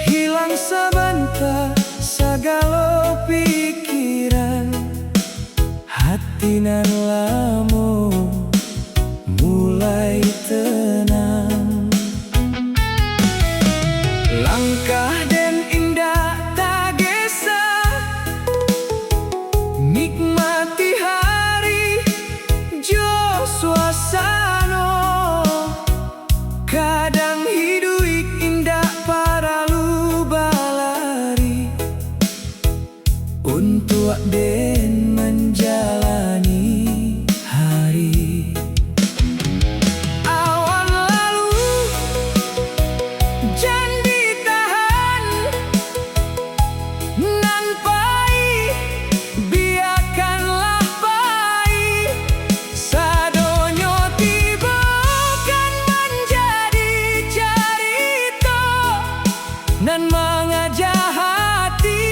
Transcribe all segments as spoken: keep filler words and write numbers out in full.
Hilang sabanta sagalo pikiran, hati nan lamo mulai tenang. Langkah den indak tagesa, nikmati hari jo suasano. Kadang hiduik indak paralu balari, untuak den manjalani hari. Awan lalu, jan ditahan, nan pai, biakanlah pai. Sadonyo tibo kan manjadi carito nan mangaja hati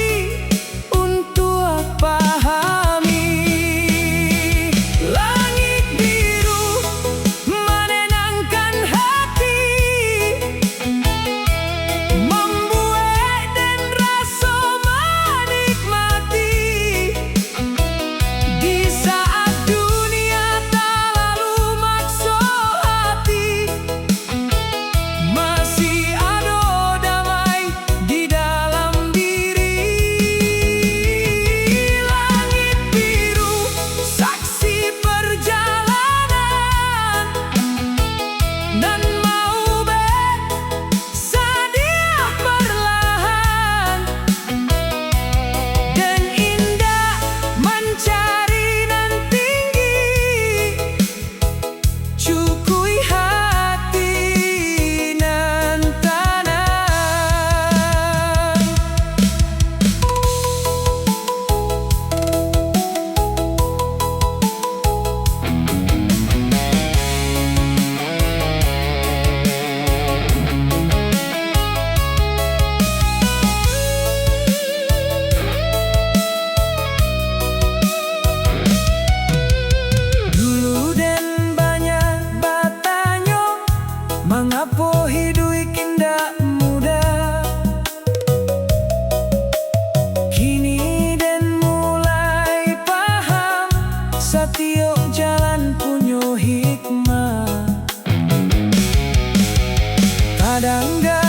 untuak pahami. Langik biru manenangkan hati, mambuek den raso manikmati. Di saat dunia talalu makso hati, masih ado damai di dalam diri. Langik biru saksi parjalanan nan maubek sadiah parlahan, den indak mancari nan tinggi, cukuik hati nan tanang. Dulu den banyak batanyo, mangapo hiduik indak mudah. Kini den mulai paham, satiok jalan punyo hikmah. Tadangga